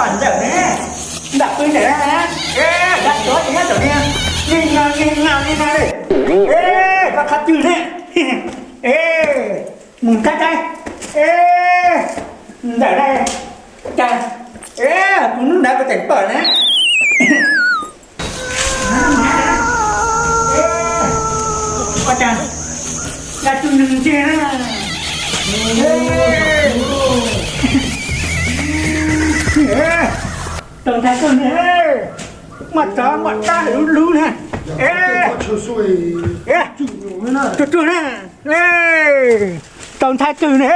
Ntawm ne, ntawm pw ntawm na, e, dab tuav ces nyob tom ne, niag no niag no niag no li, e, koj qhov twg ne, e, mus thab thab, e, ntawm na, cas, e, kuv hnub ntawd kuv tseem pom na. Ua cas, cas tus neeg ntse na. Tau ntshai kawg na, muaj tsov muaj dab lub lub na. Tuag tuag na, tau ntshai kawg na.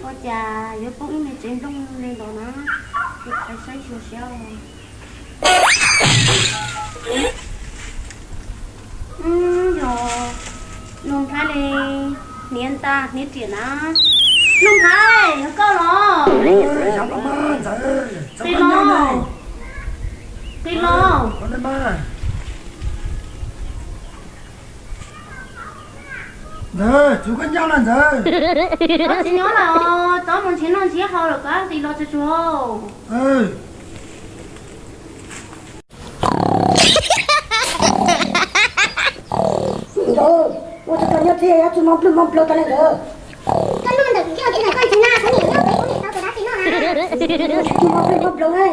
Ua cas yuav poob ib me tsev nplooj li ntawd na, kuv qhov saib xyuas siab. Yog Nuj Nplhaib li, hniav ntaj hniav riam na. Nuj Nplhaib, yog koj los? Qi los, qi los. Ntxawm, txhob koj nyob lawm ntxawm. Koj tsis nyob lawm, txhob mus nrhiav noj nrhiav haus lawm, koj tig los tsuag tsuag. Ntxawm, ua tsuag tsuag nyob thiab, yuav tsum mob nplooj mob nplooj tag li ntxawm. Koj noj ntawm kuv nrog tsis ntawm koj ntseeg na, koj niam nyob pem kuv niam tau tus dab tsi noj na. Tsum mob nplooj mob nplooj na.